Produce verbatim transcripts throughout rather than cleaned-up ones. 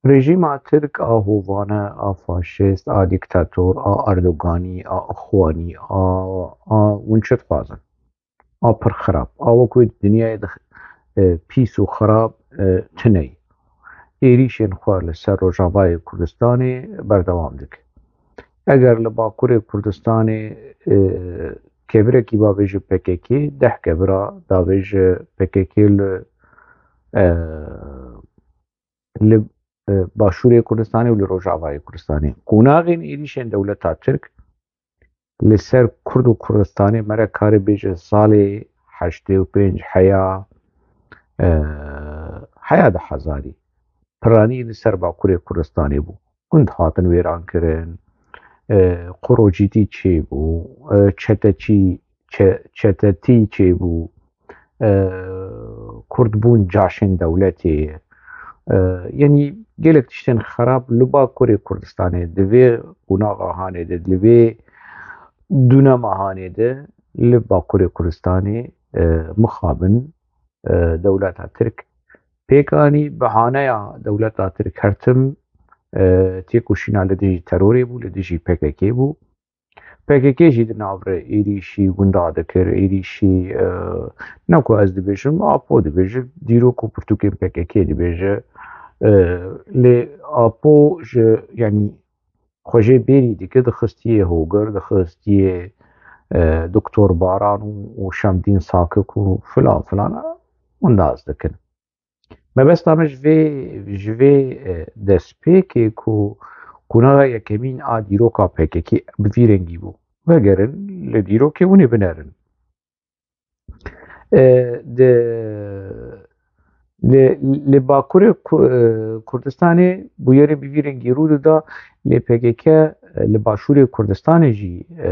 Rejîma Tirk a hovane, a faşîst, a dîktator, a Erdoganî, a Ixwanî, a, a hûn çi dixwazin? A pir xirab. A wekî dinyayê de, e, pîs û xirab, e, tune ye. Êrîşên xwe li ser Rojavayê Kurdistanê berdewam dike. Eger li Bakurê Kurdistanê, e, kevirekî bavêje P K K, deh kevira davêje P K K li, e, li, e, Başûrê Kurdistanê û li Rojavayê Kurdistanê. Qonaxên êrîşên dewleta Tirk li ser Kurd û Kurdistanê mere kare bêje salê heştê û pênc heya, e, heya di hezarî piranî li ser Bakurê Kurdistanê bû. Gund hatin wêran kirin, e, qurocîtî çêbû, e, çeteçî, çe-, çetetî çêbû, e, Kurd bûn caşên dewletê. E, yanî gelek tiştên xerab li Bakurê Kurdistanê, di vê qonaxa hanê de, li vê dunema hanê de li Bakurê Kurdistanê, e, mixabin, e, dewleta Tirk pêk anî. Bihaneya dewleta Tirk her tim, e, têkoşîna li dijî terorê bû, li dijî P K K bû. P K K jî di nav re êrîşî winda dikir, êrîşî, e, ne ku ez dibêjim, Apo dibêje, dîrok û pirtûkên P K K dibêje. E, lê Apo ji, yanî xwe jê bêrî dike, dixistiyê Hogir, dixistiyê, e, Doktor Baran û, û Şemdîn Sakik û filan filan, winda ez dikin. Mebesta me ji vê, ji vê, e, destpêkê ku qonaxa yekemîn a dîroka P K K bi vî rengî bû. Vegerin li dîrokê hûn ê binerin. E, di, li, li Bakurê Ku-, e, Kurdistanê bûyerê bi vî rengî rû dida, lê P K K, e, li Başûrê Kurdistanê jî, e,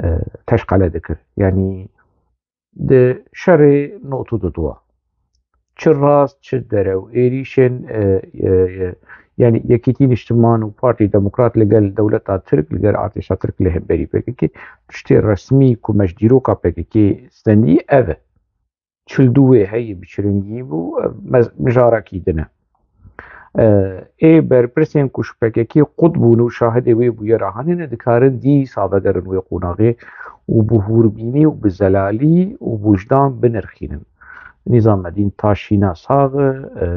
e, teşqele dikir. Yanî di şerê not û dudwa. Çi rast, çi derew, êrîşên, e, e, e, yanî Yekîtî Niştiman û Partî Demokrat li gel dewleta Tirk, li gel artêşa Tirk li hemberî P K K, tiştê resmî ku me ji dîroka P K K stendî ev e. Çil dû wê heye bi çi rengî bû, ev mez-, mijarekî din e. E, ê berpirsên ku ji P K K qut bûn û şahidê wê bûyera hanê ne, dikarin dîsa vegerin wê qonaxê û bi hûrbînî û bi zelalî û wijdan binirxînin. Nîzamedîn Taşîna Sax e, e,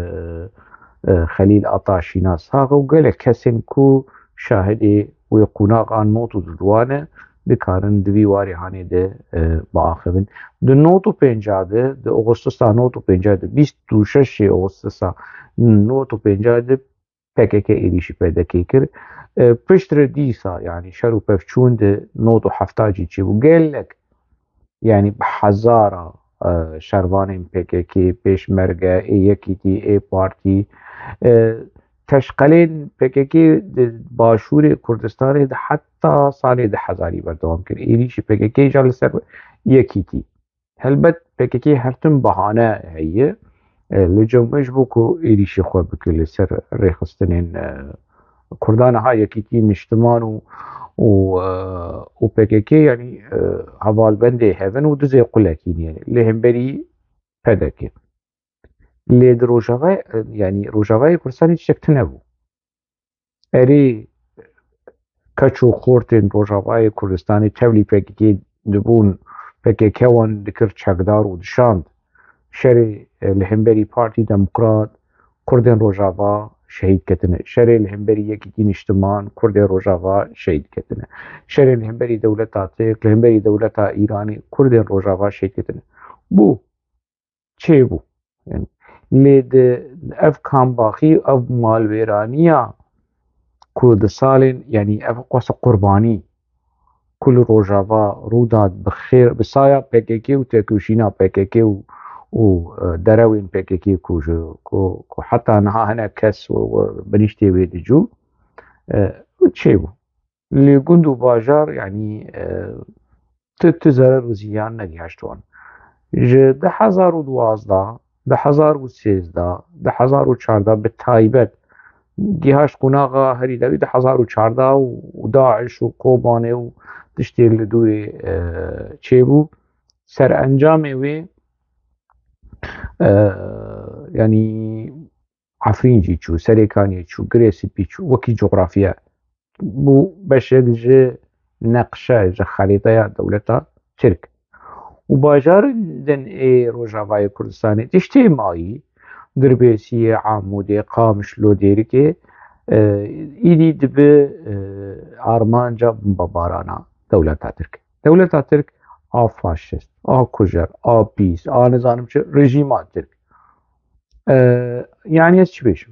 e, Xelîl Ataşîna Sax û gelek kesên ku şahidê wê qonaxa not û dudwa ne, dikarin di vî warê hanê de, e, biaxivin. Di not û pênca de, di Oxustusa not û pênca de, bîst û şeş Oxustusa not û pênca de P K K êrîşî P D K kir. E, piştre dîsa, yanî şer û pevçûn di not û hefta jî çêbû. Gelek, yanî bi hezara, e, şervanên P K K, Pêşmerge, ê Yekîtî, ê Partî, e, teşqelên P K K di Başûrê Kurdistanê de heta salê du hezarî berdewam kir. Êrîşî P K K jî li ser Yekîtî. Helbet P K K her tim bahane heye. E, li cem wê ji bo ku êrîşê xwe bike li ser rêxistinên, e, Kurdan, ha Yekîtî Niştiman û, û, e, û P K K, yanî, e, hevalbendê hev in û dizê qulekî ne. Li hemberî P D K. Lê di Rojava, e, yanî Rojavayê Kurdistanê tiştek tune bû. Erê, keç û xortên Rojavayê Kurdistanê tevlî P K K dibûn, P K K wan dikir çekdar û dişand. Şerê, e, li hemberî Partî Demokrat, Kurdên Rojava şehîd ketine. Şerê li hemberî Yekîtî Niştiman, Kurdên Rojava şehîd ketine. Şerê li hemberî dewleta Tirk, li hemberî dewleta Îranê, Kurdên Rojava şehîd ketine. Bû. Çêbû. Yani, lê di ev kambaxî, ev malwêraniya ku di salên, yani ev qasa qurbanî ku li Rojava rû da bi xêr, bi saya P K K û têkoşîna P K K û, û, e, derewên P K K ku ji, ku, ku heta niha hinek kes we, we biniştê wê dicû, e, çêbû. Li gund û bajar, yanî, e, tu, tu zerer û ziyan negihişt wan. Ji du hezar û duwazdeh, du hezar û sêzdeh, du hezar û çardeh bi taybet gihaşt qonaxa herî dawî du hezar û çardeh û, û DAIŞ û Kobanê û tiştê li dûrê, e, çêbû. Serencamê wê, e, yanî Efrîn jî çû, Serêkaniyê çû, Girê Spî çû, wekî coxrafiya bû beşek ji neqşe, ji xerîteya dewleta Tirk. Û bajarên din ê Rojavayê Kurdistanê tiştê mayî, Dirbêsiyê, Amûdê, Qamişlo, Dêrikê, e, îdî dibi, e, armanca bombebarana dewleta Tirk. Dewleta Tirk a faşist, a kujer, a pîs, a nizanim çi, rejîma Tirk. E, yanî ez çi bêjim?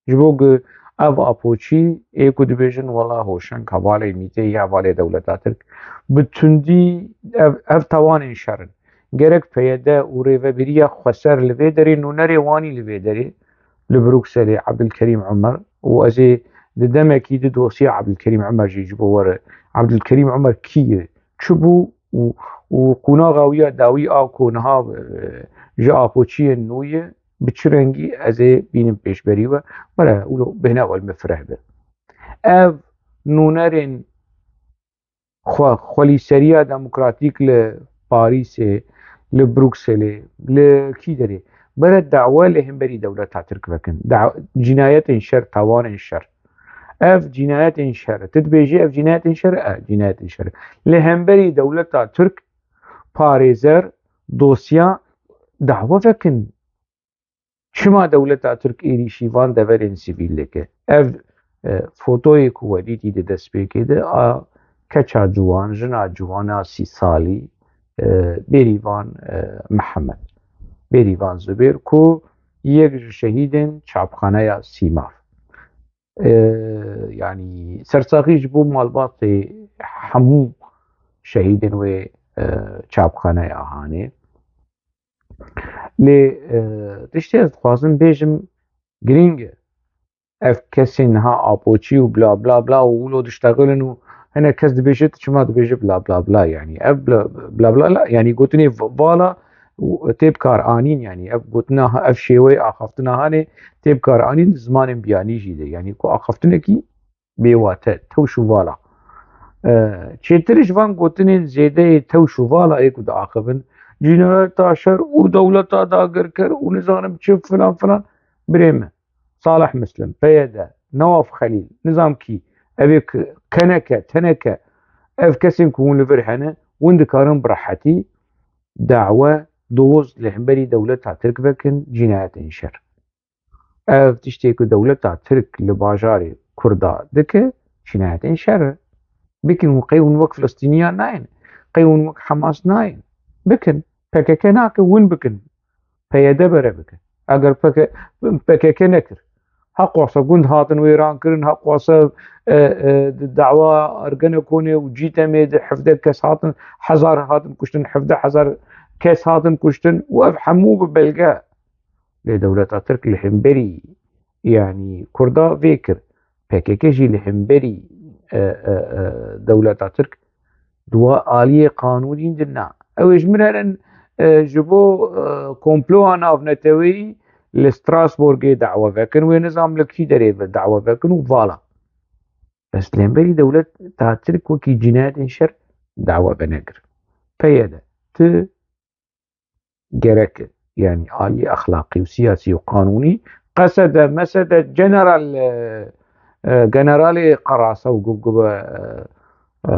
Ji bo ku ev apoçî ê ku dibêjin wela hoşeng hevalê mîtê ya hevalê dewleta Tirk, bi tundî ev, ev tawanên şer in. Gerek P Y D û rêvebiriya xweser li vê derê, nûnerê wanî li vê derê, li Brukselê Ebdilkerîm Umer û ez ê di demekî di dosya Ebdilkerîm Umer jî ji bo were. Ebdilkerîm Umer kî ye? Çi bû û, û qonaxa wî ya dawî a ku niha, e, ji apoçiyên nû ye, bi çi rengî ez ê bînim pêşberî we. Were, wilo bêhna we li min fireh be. Ev nûnerên xwe, xwelîseriya demokratîk li Parîsê, li Brukselê, li kî derê, bere dawe li hemberî dewleta Tirk vekin. Da-, cînayetên şer, tawanên şer. Ev cînayetên şer. Tu dibêjî ev cînayetên şer e, cînayetên şer. Li hemberî dewleta Tirk parêzer, dosya dawe vekin. Çima dewleta Tirk êrîşî van deverên sivîl dike? Ev, e, fotoyê ku we dîtî di destpêkê de a keça ciwan, jina ciwana sî salî, e, Bêrîvan, e, Mihemed. Bêrîvan Zubêr ku yek ji şehîdên çapxaneya Sîmav. E, yanî sersaxî ji bo malbatê hemû şehîdên wê, e, çapxaneya Hanê. Lê, e, tiştê ez dixwazim bêjim girîng e. Ev kesên niha apoçî û bla bla bla û wilo diştexilin û hinek kes dibêje, tu çima dibêje bla bla bla, yanî ev bla bla bla la, yanî gotinê v-, vala û tê bi kar anîn, yanî ev gotina ha-, ev şêweyê axaftina Hanê tê bi kar anîn di zimanên biyanî jî de, yanî ku axaftinekî bêwate, tewş û vala. E, çêtir ji van gotinên zêdeyê tewş û vala ê ku diaxivin, cînayeta şer û dewleta dagirker û nizanim çi filan filan, birê min. Salih Muslim, P Y D, Newaf Xelîl, nizam kî, ev ê ki keneke, teneke, ev kesên ku hûn li vir hene, hûn dikarin bi rehetî dawe, doz li hemberî dewleta Tirk vekin, cînayetên şer. Ev tiştê ku dewleta Tirk li bajarê Kurda dike, cînayetên şer e. Bikin, hûn qey hûn wek Filistîniyan nayên, qey hûn wek Hamas nayên. Bikin, P K K nake, hûn bikin. P Y D bere bikin. Eger P K K, P K K nekir. Heqwasa gund hatin wêran kirin, heqwasa, e, e, di dawa Ergenekonê û Cîtemê de hevdeh kes hatin, hezar hatin kuştin, hevdeh hezar kes hatin kuştin û ev hemû bi belge. Lê dewleta Tirk li hemberî, yanî Kurda vê kir. P K K jî li hemberî, e, e, e, dewleta Tirk di wa aliyê qanûnî de ne. Ew ê ji min herin, e, ji bo, e, komploya navneteweyî li Strasbourgê dawa vekin, wê nizam li kî derê ve dawa vekin û vala. Bes li hemberî dewleta Tirk wekî cînayetên şer dawa venekir. P Y D, tu gerek, yanî alî exlaqî û siyasî û qanûnî, qesede, mesede, general, e, e, generalê qerasa û gubgube, e, e,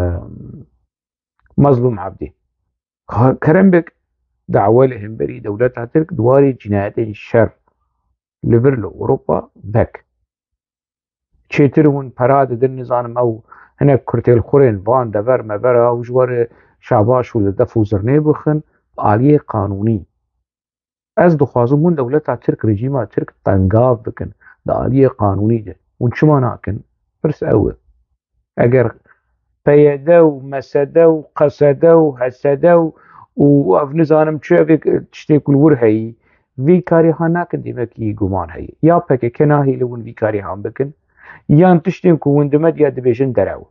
Mazlûm Ebdî. Ka-, kerem bik, dawe li hemberî dewleta Tirk di warê cînayetên şer li vir li Ewropa vek. Çêtir hûn pera didin, nizanim ew hinek kurtêlxurên van dever mever a û ji we re şabaş û li def û zirnê bixin, aliyê qanûnî. Ez dixwazim hûn dewleta Tirk, rejîma Tirk tengav bikin di aliyê qanûnî de. Hûn çima nakin? Pirs ew e. Eger P Y D û M S D û Q S D û H S D û, û ev nizanim çi, ev ê tiştê ku li wir heyî, vî karî ha nakin, demekî guman heye. Ya P K K nahêle hûn vî karî han bikin, yan tiştên ku hûn di medya dibêjin derew.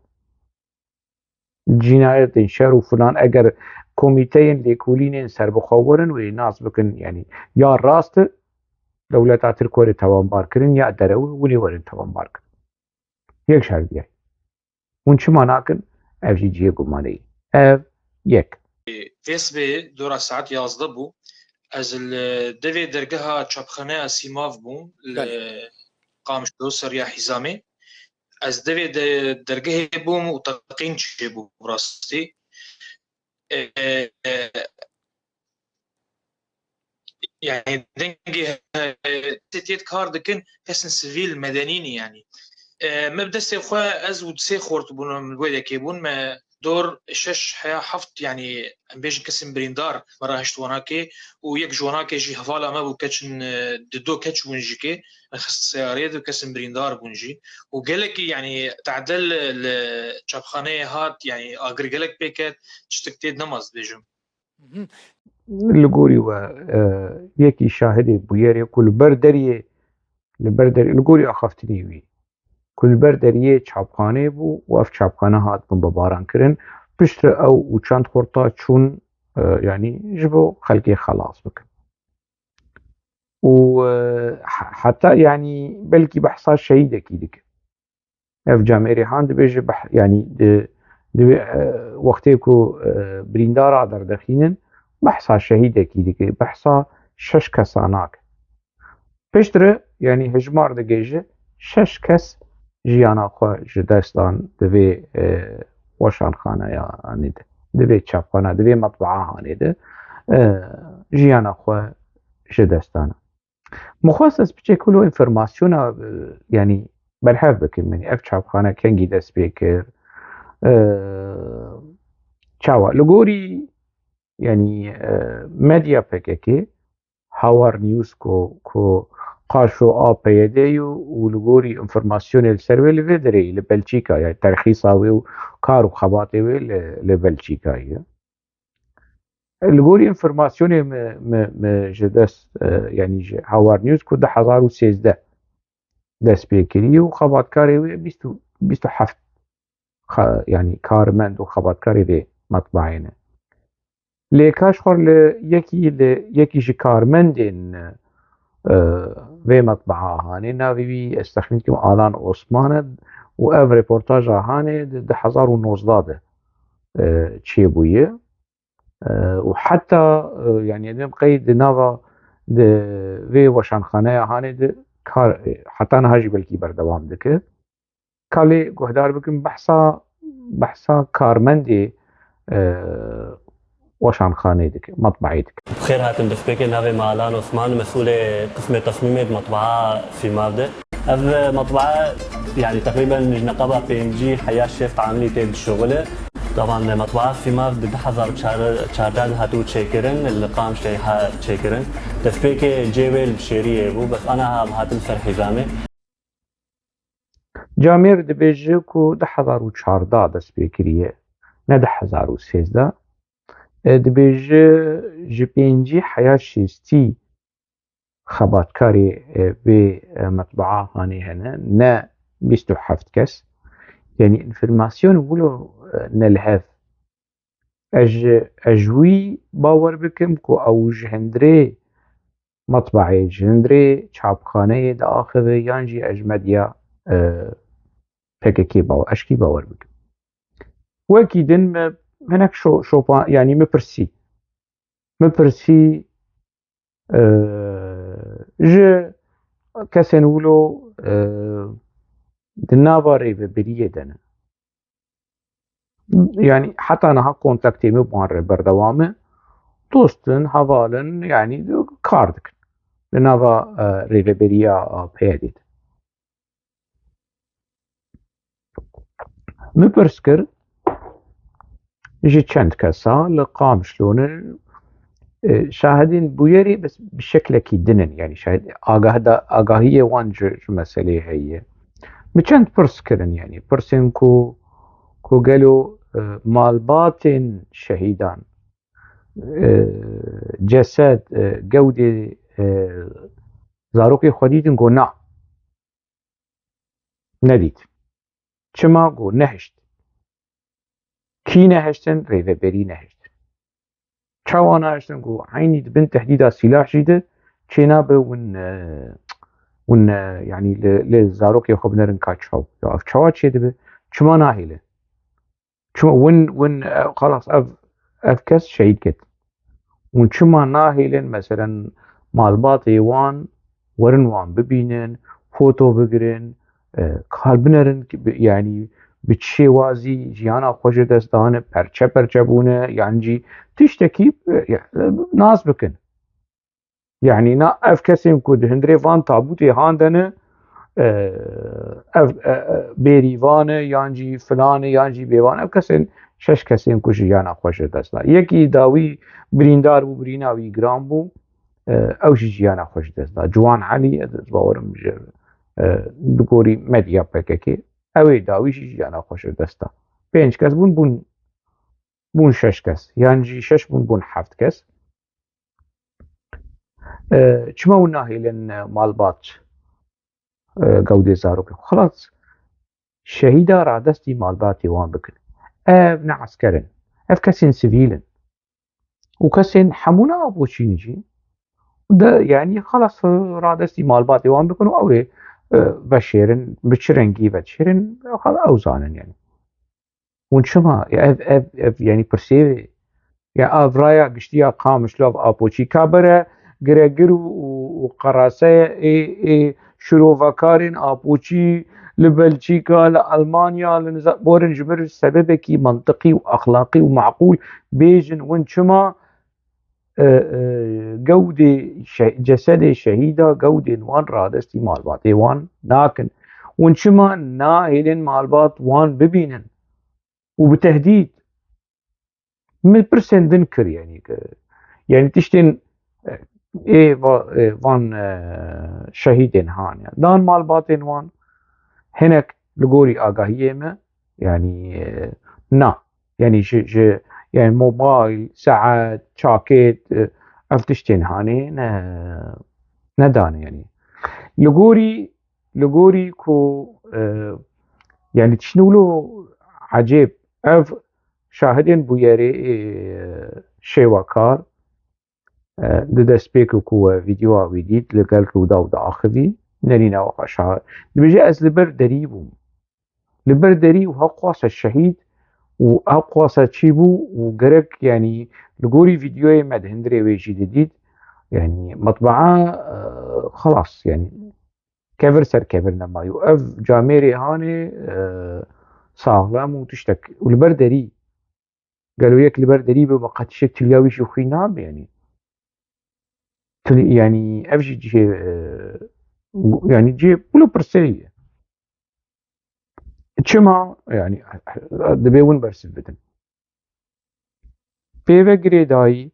Cînayetên şer û filan, eger komîteyên lêkolînên serbixwe werin wê nas bikin, yanî ya rast e, dewleta Tirk were tawanbar kirin, ya derew e, hûn ê werin tawanbar kirin. Yek şer biyay. Hûn çima nakin? Ev jî cihê gumanê ye. Ev yek. Vê sibê dora saet yazdeh bû. Ez li devê dergeha çapxaneya Sîmav bûm, li Belê. Qamişlo, Seriya Hîzamê. Ez devê de, dergehê bûm û teqîn çêbû bi rastî. E, e, e, yani dengê, e, tê kar dikin kesên sivîl, medenî ne yani. E, me bi destê xwe, ez û sê xort bûn, em wê dekê bûn, me dor şeş heya heft, yani em bêjin kesên birîndar me re hişt wanakê û yek ji wanakê jî hevala me bû, keçin, e, di do keç bûn jî kê, me xist seyarê, du kesên birîndar bûn jî. Û gelekî, yani, tade li, li çapxaneyê hat, yani, agir gelek pê ket, tiştek tê nema, ez dibêjim. Mhm. Li gorî we, e, yekî şahidê bûyerê ku li ber deriyê, li ber deriyê, li gorî axaftinê wî, ku li ber deriyê çapxanê bû û ev çapxane hat bimbebaran kirin. Piştre ew û çend xorta çûn, e, yanî ji bo xelkê xelas bikin. Û, e, he-, heta, yanî, belkî behsa şehîdekî dike. Ev camêrê han dibêje beh-, yanî di, di, e, wextê ku, e, birîndara derdixînin, behsa şehîdekî dike, behsa şeş kesa nake. Piştre, yanî hejmar digêje, şeş kes jiyana xwe ji dest dan di vê, e, weşanxaneya hanê de, di vê çapxana, di vê metbaa hanê de, e, jiyana xwe ji dest dana. Min xwest ez piçek wilo informasyona, e, yanî berhev bikim. Yanî ev çapxane kengî dest pê kir? E, çawa? Li gorî, yanî, e, medya P K K, Hawar News ku, ku qaşo A P Y D yo û li gorî informasyonê li ser wê li vê derê, li Belçîka, yanî terxîsa wê û kar û xebatê wê li, li Belçîka ye. Li gorî informasyonê me, me, me ji dest, e, yanî ji Hawar News ku du hezar û sêzdeh dest pê kirî û xebatkarê wê bîst û, bîst û heft xa-, yanî karmend û xebatkarê vê metbaayê ne. Lê ka ji xwe li yekî, li yekî ji karmendên, e, vê metbaa hanê, navê wî ez texmîn dikim Alan Osman e û ev reportaja hanê di du hezar û nozdeh de, e, çêbûye. E, û heta, e, yanî em qey di nava di vê weşanxaneya hanê de kar, e, heta niha jî belkî berdewam dike. Ka lê guhdar bikim behsa, behsa karmendê, e, weşanxanê dike, metbaayê dike. Bi xêr hatin destpêkê, navê me Alan Osman, mesûlê qismê tesmîmê di metbaa Fîmav de. Ev metbaa, yani teqrîben ji neqeba pêncî heya şêf amilî tê dişuxile. Taban metbaa Fîmav di du hezar û çardeh de hatibû çêkirin, li Qamişlê ha çêkirin. Destpêkê cê wê li Bişêriyê bû, bes aniha hatin ser Hîzamê. Camêr dibêje ku du hezar û çardeh dest pê kiriye, ne du hezar û sêzdeh. E, dibêje ji pêncî heya şêstî xebatkarê, e, vê, e, metbaa hanê hene, ne bîst û heft kes. Yanî înformasyon wilo, e, ne li hev. Ez ji, ez ji wî bawer bikim ku ew ji hundirê metbaayê, ji hundirê çapxaneyê diaxive yan jî ez ji medya, e, P K K bawer, eşkî bawer bikim. Wekî din me hinek şo-, şopa-, yanî me pirsî. Me pirsî, e, ji kesên wilo, e, di nava rêvebiriyê de ne. Yanî heta niha kontaktê me bi wan re berdewam e. Dost in, heval in, yanî kar dikin. Di nava, e, rêveberiya, e, P Y D'ê de. Min pirs kir ji çend kesa li Qamişlo ne, e, şahidên bûyerê, bes bi şeklekî din in, yanî şahid, agah da, agahiyê wan ji, ji meselê heye. Min çend pirs kirin, yanî pirsên ku, ku gelo, e, malbatên şehîdan, e, cesed, e, gewdê, e, zarokê xwe dîtin, got na. Nedît. Çima? Got nehişt. Kî nehiştin? Rêveberî nehiştin. Çawa nehiştin? Got eynî di bin tehdîda sîlah jî de çênabe win, e, win, e, yanî li, li zarokê xwe binerin ka çaw. Ya ev çawa çêdibe? Çima nahêle? Çima win, win, e, xelas ev, ev kes şehîd ket. Hûn çima nahêlin, meselen, malbatê wan werin wan bibînin, foto bigirin, e, kar binerin, ki bi, yanî bi çi şêwazî jiyana xwe ji dest dane, perçe perçe bûne, yan jî tiştekî, e, e, nas bikin. Yanî na ev kesên ku di hundirê van tabûtê han de ne, e, ev, e, e, bêrîvan e, yan jî filan e, yan jî bêvan e. Ev kesên şeş kesên ku jiyana xwe ji dest da. Yekî dawî birîndar bû, birîna wî giran bû. E, ew jî jiyana xwe ji dest da. Ciwan Elî, ez bawerim ji, e, li gorî medya P K K, ew ê dawî jî jiyana xwe ji dest da. Pênc kes bûn, bûn, bûn şeş kes. Yan jî şeş bûn, bûn heft kes. E, çima hûn nahêlin, e, malbat, e, gewdê zarokê xwe? Xilas, şehîda radestî malbatê wan bikin. Ev ne esker in. Ev kesên sivîl in. Û kesên hemû ne apoçî ne jî. De, yanî, xilas, e, radestî malbatê wan bikin û ew ê, e, veşêrin, bi çi rengî veşêrin, ew zanin, yanî. Hûn çima? Ya ev, ev, ev, yanî pirsê wê. Ya ev raya giştî ya Qamişlo, ev apoçî ka bere giregir û, û, û qeraseye ê, ê şirovekarên apoçî li Belçîka, li Elmanya, li niza-, borin ji mir sebebekî mantiqî û exlaqî û meqûl bêjin, hûn çima, e, e, gewdê şe-, cesedê şehîda, gewdên wan radestî malbatê wan nakin? Hûn çima nahêlin malbat wan bibînin û bi tehdîd? Min pirsên din kir, yanî, ke, yanî tiştên, e, ê va-, e, van, e, şehîdên han, yanî dan malbatên wan. Hinek li gorî agahiyê me, yanî, e, na. Yanî ji, ji, yanî mobayl, saet, çakêt, e, ev tiştên hanê ne, nedane, yanî. Li gorî, li gorî ku, e, yanî tiştên wilo ecêb, ev şahidên bûyerê, e, şêwekar, e, di destpêkê ku we vîdeoya wî dît, li gel Rûdaw diaxivî, nerîna we xwe şa-, dibêje, ez li ber derî bûm. Li ber derî û heqwasa şehîd û heqwasa çî bû û gerek, yanî, li gorî vîdeoyê me di hundirê wê jî didît, yanî, metbaa, e, xelas, yanî, kevir ser kevir nemayî û ev camêrê hanê, e, saxlem û tiştek û li ber derî. Gelo yek li ber derî be, be qetîşek tiliya wî jî xwîn nabe, yanî. Til-, yanî ev jî cihê, e, yanî cihê wilo pirsê ye. Çima? Yanî, dibê hûn bersiv bidin. Pê ve girêdayî,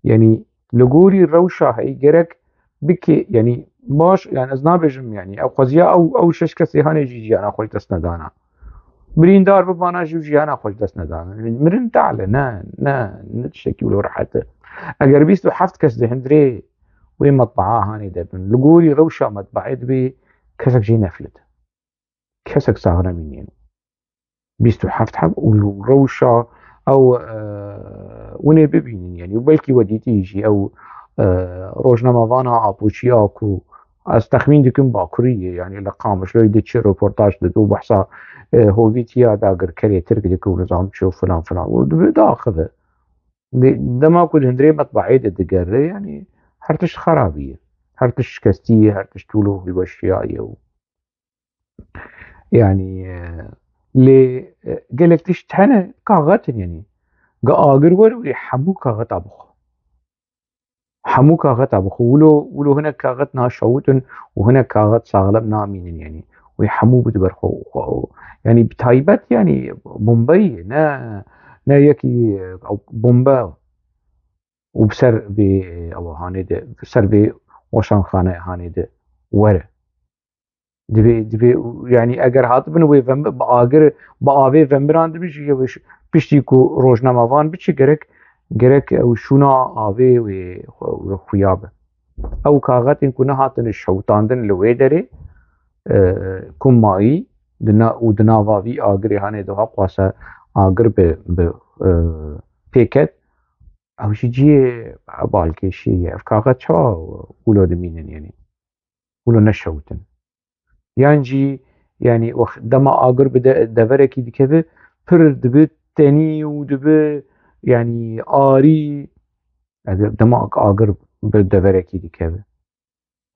yanî, li gorî rewşa heyî gerek bike, yanî, baş, yanî, ez nabêjim, yanî, ew xweziya ew, ew şeş kesê hanê jî jiyana xwe ji dest nedana. Birîndar bibana jî jiyana xwe ji dest nedana. Mirin tale, ne, ne, ne tiştekî wilo rehet e. Eger bîst û heft kes di hundirê wê metbaa hanê de bin, li gorî rewşa metbaê dibê kesek jê neflit. Kesek sax nemînî. Bîst û heft heb û rewşa ew, e, winê bibînin, yanî, û belkî we dîtî jî ew, e, rojnamevana Apoçiya ku ez texmîn dikim Bakurî ye, yanî li Qamişloyê diçe, roportaj dide û behsa, e, hovîtiya dagirkerê Tirk dike û nizam çi û filan filan û dibe diaxive. Dê-, dema ku di hundirê metbaê de digere, yanî her tişt xerabî ye. Her tişt şikestî ye, her tişt wilo hîweşiya ye û Yanî, e, lê, e, gelek tişt hene kaxet in, yanî. Ga agir were wê hemû kaxeta bixwe. Hemû kaxeta bixwe. Wilo, wilo hinek kaxet naşewit in û hinek kaxet saxlem namînin, yanî. Wê hemû bide ber xwe, xwe, yanî bi taybet, yanî bombeyê, ne, ne yekî, e, bombe û bi ser vê, e, ewa hanê de, bi ser vê weşanxaneyê hanê de were. Divê, divê, yanî eger hatibin wê vem-, bi agir, bi avê vemirandibin jî, ew ş-, piştî ku rojnamevan biçe, gerek, gerek ew şûna avê wê xwe, wê xuya be. Ew kaxetên ku nehatine şewitandin li wê derê, e, ku mayî, di na-, û di nava vî agirê hanê de heqwase agir bi, bi, e, pê ket, ew jî cihê balkêşiyê ye. Ev kaxet çawa wilo dimînin, yanî? Wilo neşewtin. Yan jî, yanî, wext dema agir bi de-, deverekî dikeve, pir dibe tenî û dibe, yanî, arî, Eger dema agir bi deverekî dikeve.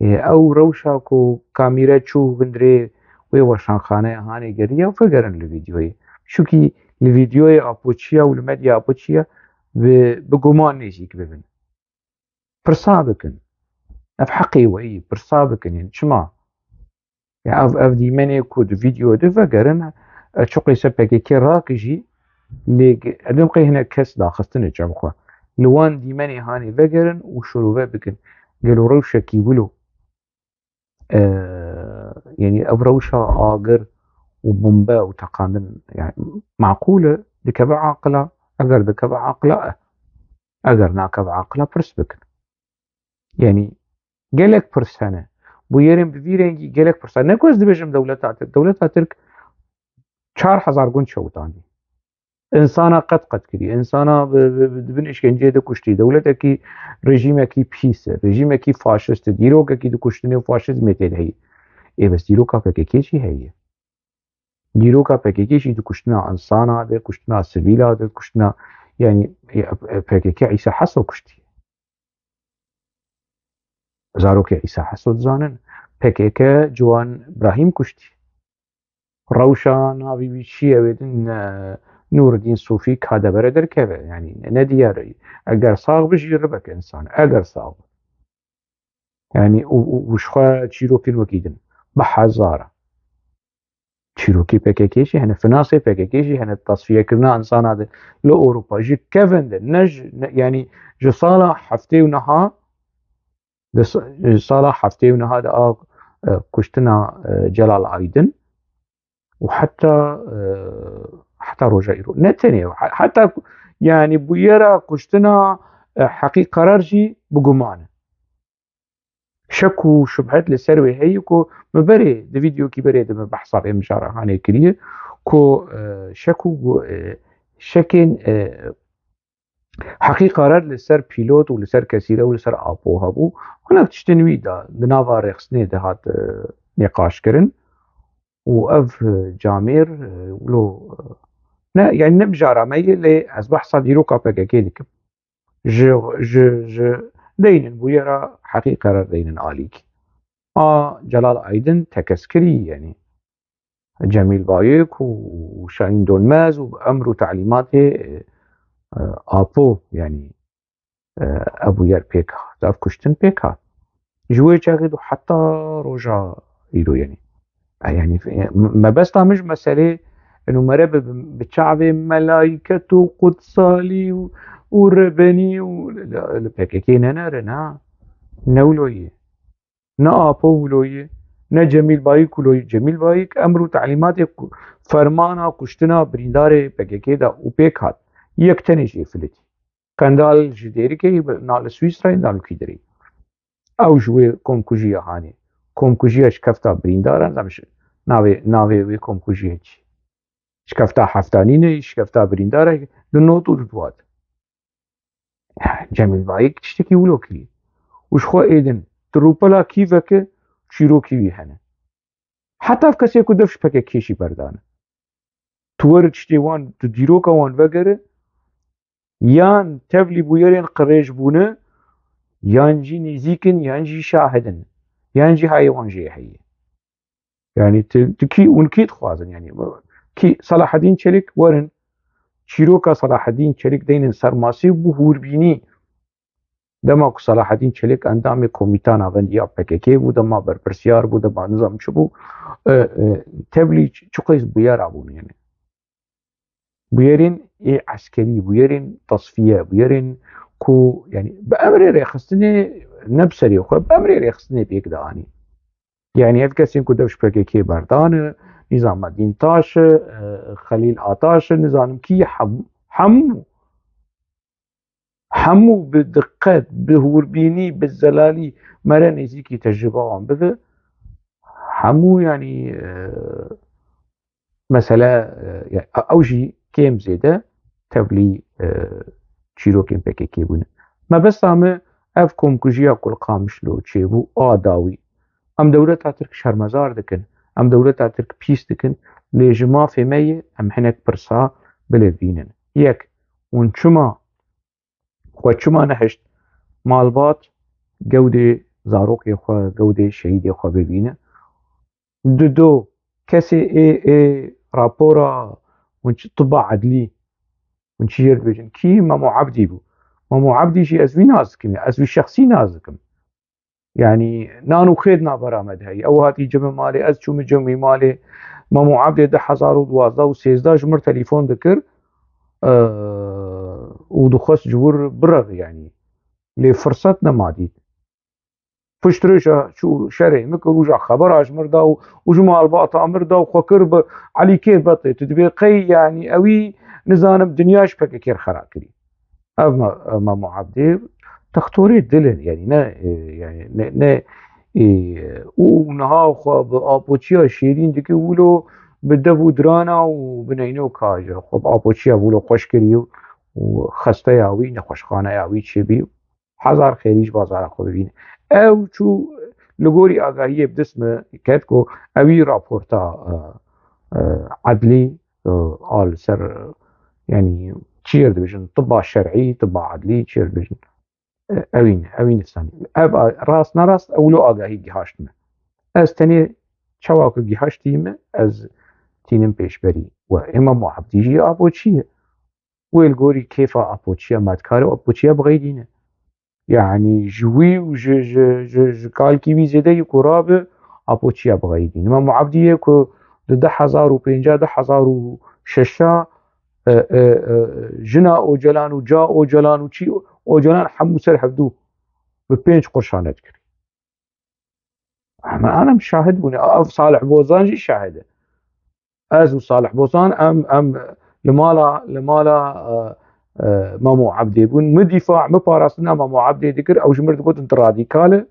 Ê, ew rewşa ku kamîre çû hundirê wê weşanxaneya hanê geriya, vegerin li vîdyoyê. Çunkî li vîdyoyê Apo çi ye û li medya Apo çi ye, bi, bi guman nêzîk bibin. Pirsa bikin. Ev heqê we yî, pirsa bikin. Yanî çima? Ya ev, ev dîmenê ku di vîdyo de vegerin, e, çi qîse P K K rakijî, lê ge-, edim qey hinek kes daxistine çav xwe. Li wan dîmenê hanê vegerin û şirove bikin. Gelo rewşekî wilo, e, yanî ev rewşa agir û bombe û teqandin, yanî maqûl e, dikeve aqila, eger dikeve aqila, e, eger nakeve aqila, pirs bikin. Yanî gelek pirs hene. Bûyerên bi vî rengî gelek pirs hene. Ne ku ez dibêjim dewleta Tirk. Dewleta Tirk çar hezar gund şewitandî. Însana qet qet kirî. Însana bi, bi, bi, di bin îşkenceyê de kuştî. Dewletekî, rejîmekî pîs e. Rejîmekî faşist e. Dîrokekî di kuştinê û faşizmê tê de heye. Ê bes dîroka P K K jî heye. Dîroka P K K jî di kuştina însana de, kuştina sivîla de, kuştina, yanî, e, e, P K K Îsa Heso kuştî. Zarokê Îsa Heso dizanin. P K K Ciwan Brahîm kuştî. Rewşa navî wî çi ye wê din, e, Nûrdîn Sofî ka devere derkeve. Yanî ne, ne diyar e. Eger sax bi jî ribek însan. Eger sax bi. Yanî û, û, û ji xwe çîrokên wekî din. Bi hezara. Çîrokî P K K jî hene, finasê P K K jî hene, tasfiyekirina însana de li Ewropa, ji kevin de, ne ji, ne, yanî ji sala heftê û neha, di s-, ji sala heftê û neha de a, e, kuştina, e, Celal Aydin û heta, e, heta roja îro. Ne tenê, he-, heta, yanî bûyera kuştina, e, Heqî Karar jî bi guman e. Şek û şubhet li ser wê heye ku min berê, di vîdeokî berê de min behsa vê mijara hanê kiriye ku, e, şek û, e, şekên, e, Heqî Karar li ser pîlot û li ser kesîre û li ser Apo hebû. Hinek tiştên wî de di nava rêxistinê de hat, e, nîqaş kirin û ev, e, camêr, e, wilo, e, ne, yanî ne mijara me ye, lê ez behsa dîroka P K K dikim. Ji, ji, ji deynin bûyera Heqî Karar deynin alîk. A Celal Aydin tekez kirî, yanî Cemîl Bayik û Şahîn Donmez û bi emr û telîmatê, e, Apo, yanî, e, ev bûyer pêk hat, ev kuştin pêk hat. Ji wê çaxê do heta roja îro, yanî. E, yanî, e, m-, mebesta min ji meselê, eno mere bi, bi, bi çavê melayket û qutsalî û, û rebenî û li, li P K K nenere, na. Ne wilo ye. Ne Apo wilo ye, ne Cemîl Bayik wilo ye. Cemîl Bayik emr û telîmatê ku, fermana kuştina birîndarê P K K da û pêk hat. Yek tenê jê filitî. Qendal ji Dêrikê, na li Swîsrayê, na li kî derê. Ew ji wê komkujiya hanê. Komkujiya şikefta birîndaran, zam ji navê, navê wê komkujiya çi? Şikefta heftanînê, şikefta birîndara, di not û di dua de. Cemîl Bayik tiştekî wilo kirî. Û ji xwe êdin, di rûpela kî veke çîrokî wî hene. Heta ev kesê ku dev ji P K K jî berdane. Tu were tiştê wan, tu dîroka wan vegere, yan tevlî bûyerên qirêj bûne, yan jî nêzîk in, yan jî şahid in, yan jî hayê wan jê heye. Yanî tu, tu kî, hûn kî dixwazin? Yanî kî Selahedîn Çelik werin, çîroka Selahedîn Çelik deynin ser masî û bi hûrbînî. Dema ku Selahedîn Çelik endamê komîta navendiya P K K bû, dema berpirsiyar bû, dema nizam çi bû, e, e, tevlî çi, çi qîs bûyera bûn, yanî. Bûyerên ê eskerî, bûyerên tasfiye, bûyerên ku, yanî, bi emrê rêxistinê, ne bi serê xwe, bi emrê rêxistinê pêk dianî. Yanî ev kesên ku dev ji P K K berdane, Nîzameddîn Taş e, e, Xelîl Ataş e, nizanim kî, hem-, hemû, hemû bi diqet, bi hûrbînî, bi zelalî mere nêzîkî tecrûba wan bibe. Hemû, yanî, e, mesele, e, ya, ew jî kêm zêde tevlî, e, çîrokên P K K bûne. Mebesta me ev komkujiya ku li Qamişlo çêbû, a dawî. Em dewleta Tirk şermezar dikin, em dewleta Tirk pîs dikin, lê ji mafê me ye em hinek pirsa bilêvînin. Yek, hûn çima, xwe çima nehişt malbat gewdê zarokê xwe, gewdê şehîdê xwe bibîne. Dido kesê ê, ê rapora hûn çi tiba edlî, hûn çi jê dibêjin? Kî? Memo Ebdî bû. Memo Ebdî jî ez wî nas dikim, ez wî şexsî nas dikim. Yanî nan û xêd navbera me de heye. Ew hatî cem malê, ez çûme cem wî malê. Memo Ebdê du hezar û duwazdeh û sêzdeh ji mir telefon dikir, e, û dixwest ji wir bireve yanî. Lê firset nema dît. Pişt rêja çû şerê min kir, rûja xebera ji mir da û, û ji malbata mir da û xwe kir bi Elî kê betê. Tu dibê qey, yanî ewî, nizanim, dinya ji P K K xera kirî. Ev me, me muhabdê textorê dil in, yanî ne, e, yanî ne, ne, e, û niha xwe bi apoçiya şêrîn dike wilo bi dev û dirana û bi neyno kaje. Xwe bi apoçiya wilo xweş kirî û xesteya wî, nexweşxaneya wî çêbî. Hezar xêrî ji bazara xwe bibîne. Ew çû li gorî agahiyê bi dest me ket ku ewî raporta, e, e, edlî, e, a li ser, e, yanî çi jê dibêjin, tiba şer'î, tiba edlî, çi jê dibêjin. E, ewî ne, ewî ne sanî. Ev a-, rast nerast ew lo agahî gihaşt me. Ez tenê çawa ku gihaştî me, ez tînim pêşberî. We êma muhabdî jî apoçî ye. Wê li gorî kêfa apoçiya me dikare apoçiya bixeydîne. Yanî ji wî û ji, ji, ji, ji kalkî wî zêde yî ku rabe apoçiya bixeydîne. Me muhabdî ye ku di du hezar û pênca, du hezar û şeşa, e, e, e, jina Ocalan û ca Ocalan û çî Ocalan hemû ser hevdû bi pênc qurşane dikir. Em, em şahid bûne. Ev Salih Bozan jî şahid e. Ez û Salih Bozan em, em li mala, li mala, e, e, Memo Ebdê bûn. Min dîfa, min parastina Memo Ebdê dikir. Ew ji mir digotin tu radîkal e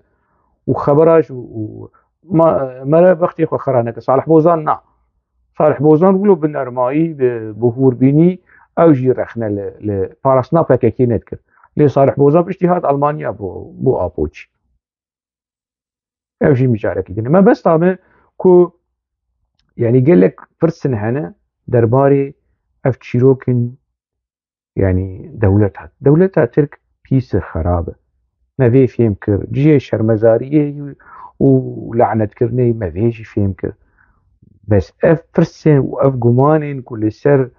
û xebera ji û, û ma, mere bextê xwe xera neke. Salih Bozan na. Salih Bozan wilo bi nermayî, bi, bi hûrbînî ew jî rexne li, li parastina P K K nedikir. Lê Salih Bozan piştî hat Almanya bû, bû apoçî. Ev jî mijarekî din e. Mebesta me ku, yanî gelek pirsin hene derbarê ev çîrokin, yanî dewleta, dewleta Tirk pîs e, xerab e. Me vê fêm kir. Cihê şermezariyê û lanetkirinê me vê jî fêm kir. Bes ev pirsên û ev gumanên ku li ser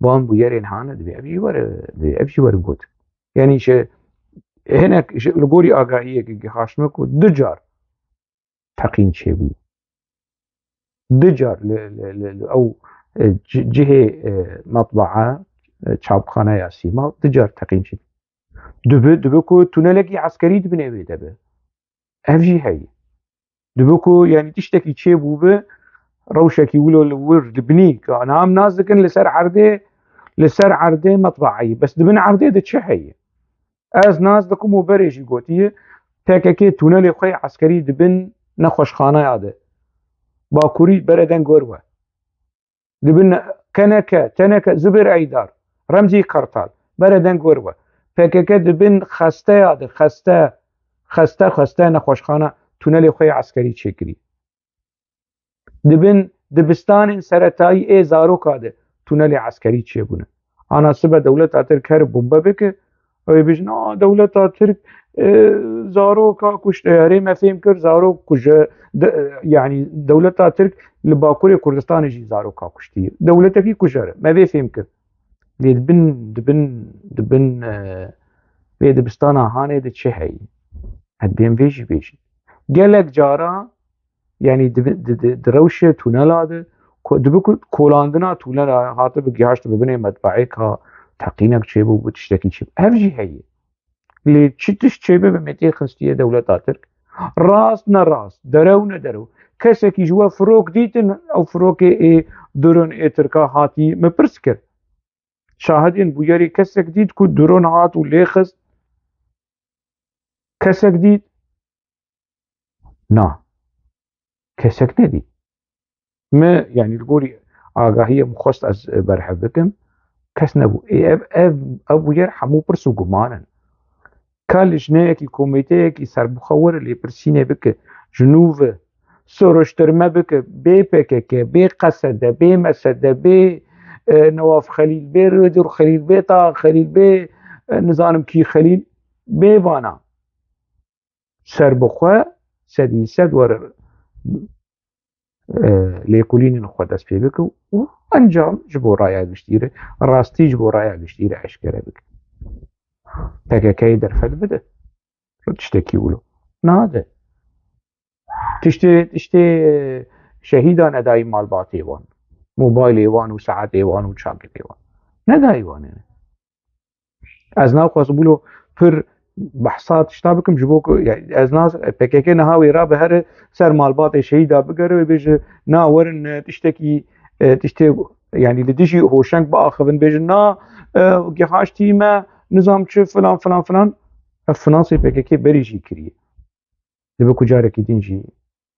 van bûyerên hane, divê ev jî were, divê ev jî were got. Yanî ji hinek ji, li gorî agahiyekî gihaştime ku du car teqîn çêbû. Du car li, li, li, li ew, e, ci-, cihê, e, metbaa, e, çapxaneya Sîma, du car teqîn çêbû. Dibe, dibe ku tunelekî eskerî di binê wê de be. Ev jî heye. Dibe ku, yanî, tiştekî çêbûbe, rewşekî wilo li wir dibinî, ka niha em nas dikin li ser erdê, li ser erdê metbaayî. Bes di bin erdê de çi heye? Ez nas dikim û berê jî gotiye, P K K tunelê xwe yê eskerî di bin nexweşxaneya de, bakurî bere deng wer we. Di bin keneke, teneke, Zubêr Eydar, Remzî Kartal, bere deng wer we. P K K di bin xesteya de, xeste, xeste, xeste nexweşxana tunelê xwe yê eskerî çêkirî. Di bin dibistanên seretayî ê zaroka de tunelê eskerî çêbûne. Ana sibe dewleta Tirk here bombe bike, ew ê bêjin, "A, dewleta Tirk, e, zaroka kuşt." E, erê me fêm kir, zarok kuje, de, e, yanî dewleta Tirk li Bakurê Kurdistanê jî zaroka kuştiye. Dewletekî kujer e. Me vê fêm kir. Lê di bin, di bin, di bin, e, vê dibistana Hanê de çi heye? Ez dêm vê jî bêjin. Gelek cara, yanî di, di, di, di rewşê tunela de, ko-, dibe ku kolandina tunela hatibe gihaştibe binê metbaê ka teqînek çêbû, bi tiştekî çêbû. Ev jî heye. Lê çi tişt çêbe bi metê xistiye dewleta Tirk? Rast ne rast, derew ne derew. Kesekî ji we firok dîtin, ew firokê ê duron ê Tirka hatî me pirs kir. Şahidên bûyerê kesek dît ku duron hat û lê xist? Kesek dît? Na. Kesek nedît. Me, yanî li gorî agahiyê min xwest ez berhev bikim, kes nebû. Ê, ev, ev, ev bûyer hemû pirs û guman in. Ka lijneyekî, komîteyekî serbixwe were lêpirsînê bike, ji nû ve soruştirme bike, bê P K K, bê Qesede, bê Mesede, bê, e, Newaf Xelîl, bê Rêdûr Xelîl, bê Taha Xelîl, bê, e, nizanim kî Xelîl, bê vana. serbixwe sedî sed were e, lêkolînên xwe dest pê bike û encam ji bo raya giştî re, rastî ji bo raya giştî re eşkere bike. P K K'yê derfet bide. Tiştekî wilo nade. Tiştê, tiştê şehîda nedayî malbatê wan. Mobaylê wan û saetê wan û çaketê wan. Nedayî wan ê. Ez naxwazim wilo pir behsa tişta bikim ji bo ku, ya, ez nas, P K K niha wê rabe here ser malbatê şehîda bigere wê bêje, na werin, e, tiştekî, e, tiştê, yanî li dijî hoşeng biaxivin, bêjin na, e, gihaştî me, nizam çi, filan, filan, filan. Ev finansê P K K berî jî kiriye. Dibe ku carekî din jî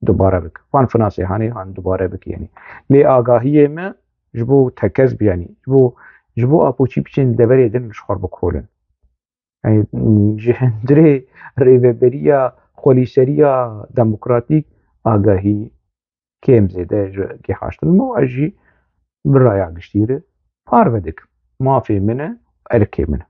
dubare bike. Wan finansê hanê han dubare bike, yanî. Lê agahiyê me ji bo tekez bi, yanî ji bo, ji bo apoçî biçên deverê din ji xwe bikolin. Yanî ji hundirê rêveberiya xwelîseriya demokratîk agahî kêm zêde ji gihaştin me û ez jî bi raya giştî re parve dikim. Mafê min e, erkê min e.